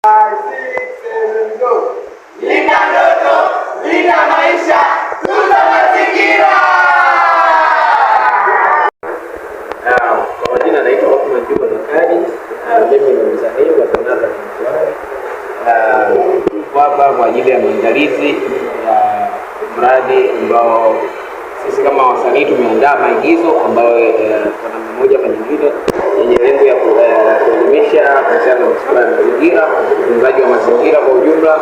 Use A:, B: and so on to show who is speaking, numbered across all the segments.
A: 5, 6, 7, go.
B: Linda ndoto, linda maisha, tunza mazingira.
C: Kwa majina naitwa Othman Juma Bakari. Mimi ni msanii wa sanaa za kijukwani. Tuko hapa kwa ajili ya maandalizi ya mradi ambao sisi kama wasanii tumeandaa maigizo ambayo kwa namna moja ama nyingine yenye lengo ya kuelimisha kuhusiana na masuala ya mazingira, utunzaji wa mazingira kwa ujumla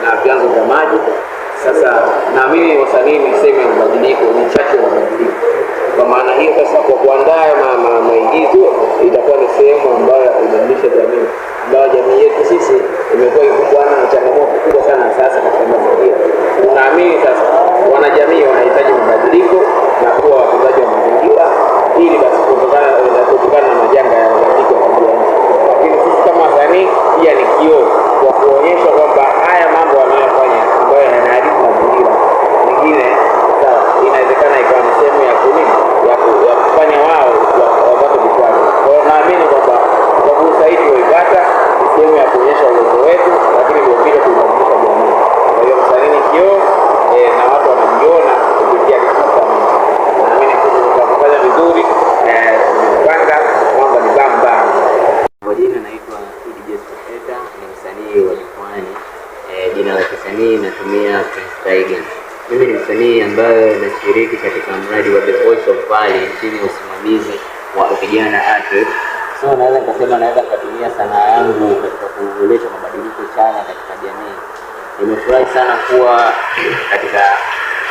C: na vyanzo vya maji. Sasa naamini wasanii ni sehemu ya mabadiliko, ni chachu ya mabadiliko. Kwa maana hiyo sasa, kwa kuandaa maigizo itakuwa ni sehemu ambayo ya kuibadilisha jamii, ambayo jamii yetu sisi imekuwa ikikumbana na changamoto kubwa sana sasa katika mazingira. Tunaamini sasa wanajamii wanahitaji mabadiliko na kuwa watunzaji wa mazingira, ili basi kuepukana na majanga ya mabadiliko ya tabia nchi. Lakini sisi kama wasanii pia ni kioo kwa kuonyesha kwamba haya mambo wanayofanya ambayo yanaharibu mazingira mengine, sawa, inawezekana ikawa ni sehemu ya kunini ya kufanya wao wapate vikwazo. Kwa hiyo naamini kwamba kwa fursa hii tulioipata ni sehemu ya kuonyesha uwezo wetu, lakini vile vile kuibadilisha jamii. Kwa hiyo msanii ni kioo na watu wanajiona kupitia msanii. Naamini tutafanya vizuri, tumejipanga, mambo ni bam bam.
D: Kwa jina naitwa Idi Joseph Eta, ni msanii wa jukwani. Jina la kisanii natumia Prince Tiger. Mimi ni msanii ambaye nashiriki katika mradi wa The Voice of Valley chini ya usimamizi wa vijana ATREP. So naweza nikasema naweza nikatumia sanaa yangu katika kuleta mabadiliko chanya katika jamii. Nimefurahi sana kuwa katika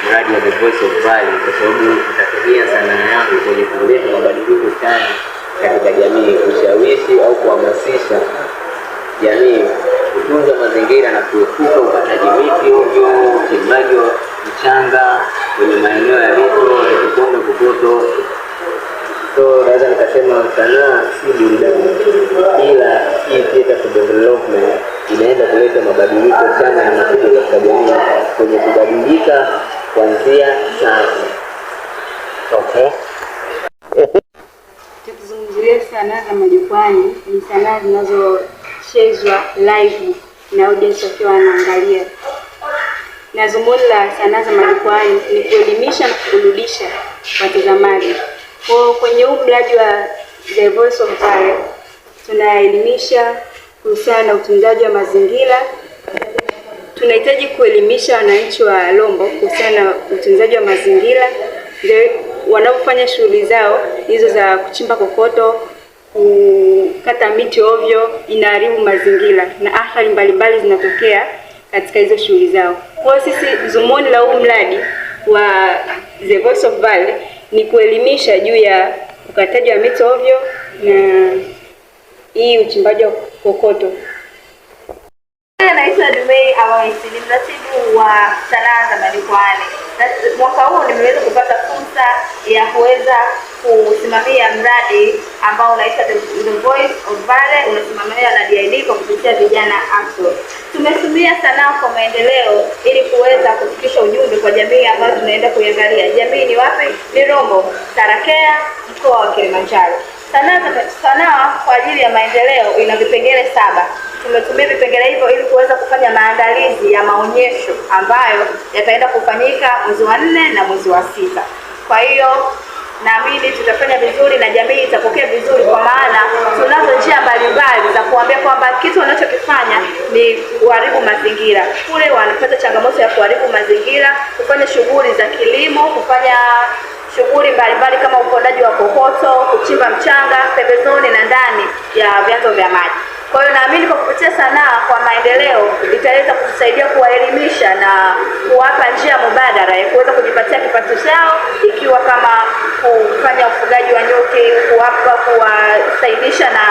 D: mradi wa The Voice of Valley kwa sababu nitatumia sanaa yangu kwenye kuleta mabadiliko chanya katika jamii, kushawishi au kuhamasisha jamii kutunza mazingira na kuepuka ukataji miti ovyo, uchimbaji wa mchanga kwenye maeneo ya mito ya kuponda kokoto. So naweza nikasema sanaa si burudani, ila hii theater for development inaenda kuleta mabadiliko chanya na makubwa katika jamii kwenye kubadilika kuanzia sasa.
C: Okay.
E: Tukizungumzia sanaa za majukwani, ni sanaa zinazochezwa live na audience wakiwa wanaangalia, na dhumuni la sanaa za majukwani ni kuelimisha na kuburudisha watazamaji. Kwa kwenye huu mradi wa The Voice of Valley tunaelimisha kuhusiana na utunzaji wa mazingira. Tunahitaji kuelimisha wananchi wa Rombo kuhusiana na utunzaji wa mazingira wanapofanya shughuli zao hizo za kuchimba kokoto, kukata miti ovyo, inaharibu mazingira na athari mbalimbali zinatokea katika hizo shughuli zao. Kwa hiyo sisi dhumuni la huu mradi wa The Voice of Valley ni kuelimisha juu ya ukataji wa miti ovyo na hii uchimbaji wa kokoto.
F: Naitwa Dumei Awaisi, ni mratibu wa sanaa za majukwani. Na mwaka huu nimeweza kupata fursa ya kuweza kusimamia mradi ambao unaitwa The Voice of Valley, unasimamiwa na DID kwa kupitia vijana ACTO. Tumetumia sanaa kwa maendeleo ili kuweza kufikisha ujumbe kwa jamii ambayo tunaenda kuiangalia. Jamii ni wapi? Ni Rombo, Tarakea, mkoa wa Kilimanjaro. Sanaa kwa ajili ya maendeleo ina vipengele 7. Tumetumia vipengele hivyo ili kuweza kufanya maandalizi ya maonyesho ambayo yataenda kufanyika mwezi wa 4 na mwezi wa 6. Kwa hiyo naamini tutafanya vizuri na jamii itapokea vizuri, kwa maana tunazo njia mbalimbali za kuambia kwamba kitu wanachokifanya ni kuharibu mazingira. Kule wanapata changamoto ya kuharibu mazingira, kufanya shughuli za kilimo, kufanya shughuli mbalimbali kama upondaji wa kokoto, kuchimba mchanga pembezoni na ndani ya vyanzo vya maji. Kwa hiyo naamini kwa kupitia sanaa kwa maendeleo itaweza kutusaidia kuwaelimisha na kuwapa njia mubadala ya kuweza kujipatia kipato chao, ikiwa kama kufanya ufugaji wa nyuki, kuwasaidisha na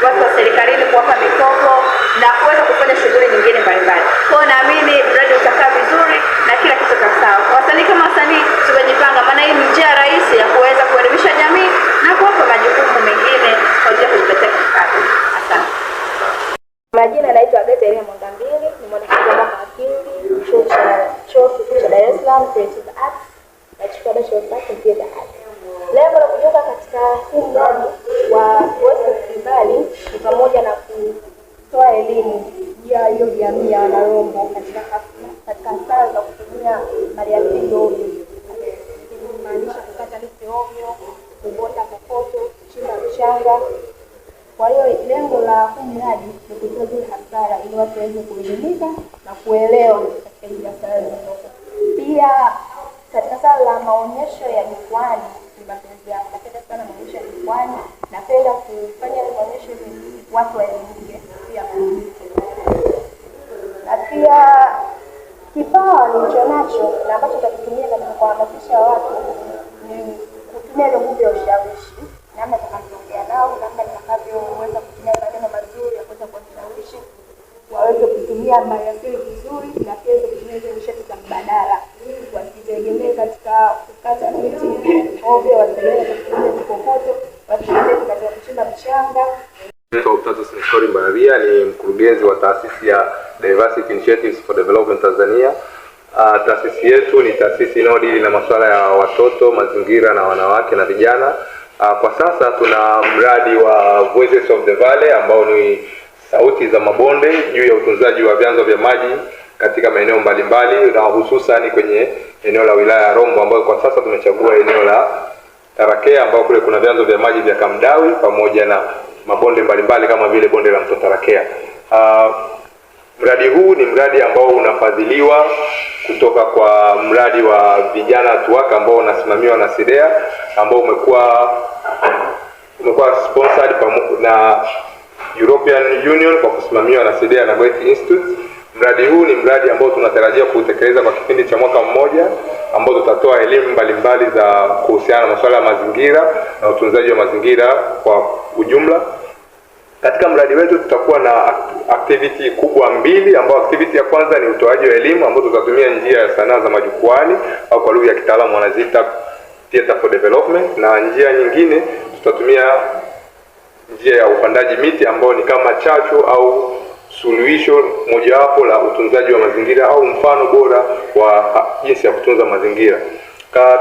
F: watu wa serikalini kuwapa mikopo na kuweza kufanya shughuli nyingine mbalimbali. Kwa hiyo naamini mradi utakaa vizuri na kila kitu kitakaa sawa. Wasanii kama wasanii tumejipanga, maana hii ni njia rahisi ya kuweza kuelimisha jamii na kuwapa majukumu mengine kwa ajili ya kujipatia kipato. Asante.
G: Majina naitwa Agatha Elia Mwangambili, ni mwanafunzi wa mwaka wa pili chuo kikuu cha Dar es Salaam Creative Arts, nachukua Bachelor of Arts in Theatre Arts. Lengo la kujiunga katika huu mradi wa Voice of Valley ni pamoja na kutoa elimu kusaidia hiyo jamii ya Wanarombo katika hasara za kutumia maliasili ovyo, maanisha kukata miti ovyo, kubonda kokoto, kuchimba mchanga. Kwa hiyo lengo la huu mradi ni kutoa zile hasara ili watu waweze kuelimika na kuelewa katika hizi hasara zilizopo. Pia katika swala la maonyesho ya jukwaani ni mapenzi yangu, napenda sana maonyesho ya jukwaani, napenda kufanya yale maonyesho ili watu waelimike pia waelimike. Na pia kipawa nilicho nacho na ambacho nitakitumia katika kuhamasisha watu ni kutumia ile nguvu ya ushawishi, namna nitakavyoongea nao, namna nitakavyoweza kutumia maneno mazuri ya kuweza kuwashawishi waweze kutumia maliasili vizuri, na pia waweze kutumia hizo nishati za mbadala, wasitegemee katika kukata miti ovyo, wasitegemee katika kutumia vikokoto, wasitegemee katika kuchimba mchanga.
H: Naitwa Optatus Nestori Mbararia, ni mkurugenzi wa taasisi ya Diversity Initiatives for Development Tanzania. Taasisi yetu ni taasisi inayodili na masuala ya watoto, mazingira na wanawake na vijana. Kwa sasa tuna mradi wa Voices of the Valley ambao ni sauti za mabonde juu ya utunzaji wa vyanzo vya maji katika maeneo mbalimbali na hususan kwenye eneo la wilaya ya Rombo ambayo kwa sasa tumechagua eneo la Tarakea ambao kule kuna vyanzo vya maji vya Kamdawi pamoja na mabonde mbalimbali kama vile bonde la mto Tarakea. Mradi huu ni mradi ambao unafadhiliwa kutoka kwa mradi wa vijana TUWAKA ambao unasimamiwa na SIDEA ambao umekuwa sponsored na European Union kwa kusimamiwa na SIDEA na Goethe Institute. Mradi huu ni mradi ambao tunatarajia kuutekeleza kwa kipindi cha mwaka mmoja, ambao tutatoa elimu mbalimbali za kuhusiana na masuala ya mazingira na utunzaji wa mazingira kwa ujumla. Katika mradi wetu tutakuwa na activity kubwa mbili, ambao activity ya kwanza ni utoaji wa elimu ambao tutatumia njia ya sanaa za majukwani au kwa lugha ya kitaalamu wanaziita theater for development, na njia nyingine tutatumia njia ya upandaji miti ambao ni kama chachu au suluhisho mojawapo la utunzaji wa mazingira au mfano bora wa jinsi ya kutunza mazingira.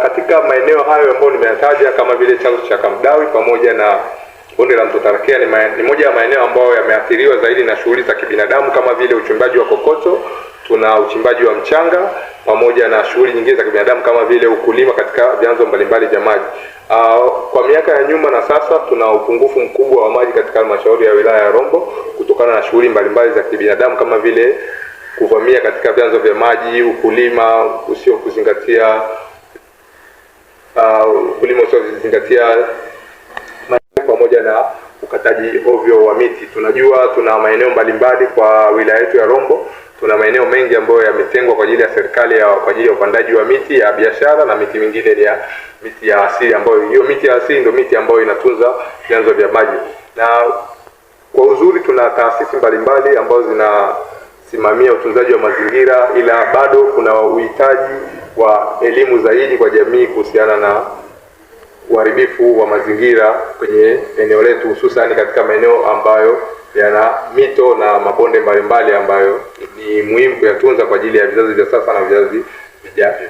H: Katika maeneo hayo ambayo nimeyataja kama vile chanzo cha Kamdawi pamoja na bonde la mto Tarakea ni moja ya maeneo ambayo yameathiriwa zaidi na shughuli za kibinadamu kama vile uchimbaji wa kokoto, tuna uchimbaji wa mchanga pamoja na shughuli nyingine za kibinadamu kama vile ukulima katika vyanzo mbalimbali vya maji. Kwa miaka ya nyuma na sasa tuna upungufu mkubwa wa maji katika halmashauri ya wilaya ya Rombo kutokana na shughuli mbalimbali za kibinadamu kama vile kuvamia katika vyanzo vya maji, ukulima usio kuzingatia ukulima usiozingatia pamoja na ukataji ovyo wa miti. Tunajua tuna maeneo mbalimbali kwa wilaya yetu ya Rombo, tuna maeneo mengi ambayo yametengwa kwa ajili ya serikali kwa ajili ya upandaji wa miti ya biashara na miti mingine ya miti ya asili, ambayo hiyo miti ya asili ndio miti ambayo inatunza vyanzo vya maji. Na kwa uzuri tuna taasisi mbalimbali ambazo zinasimamia utunzaji wa mazingira, ila bado kuna uhitaji wa elimu zaidi kwa jamii kuhusiana na uharibifu wa mazingira kwenye eneo letu, hususan katika maeneo ambayo yana mito na mabonde mbalimbali ambayo ni muhimu kuyatunza kwa ajili ya vizazi vya sasa na vizazi vijavyo.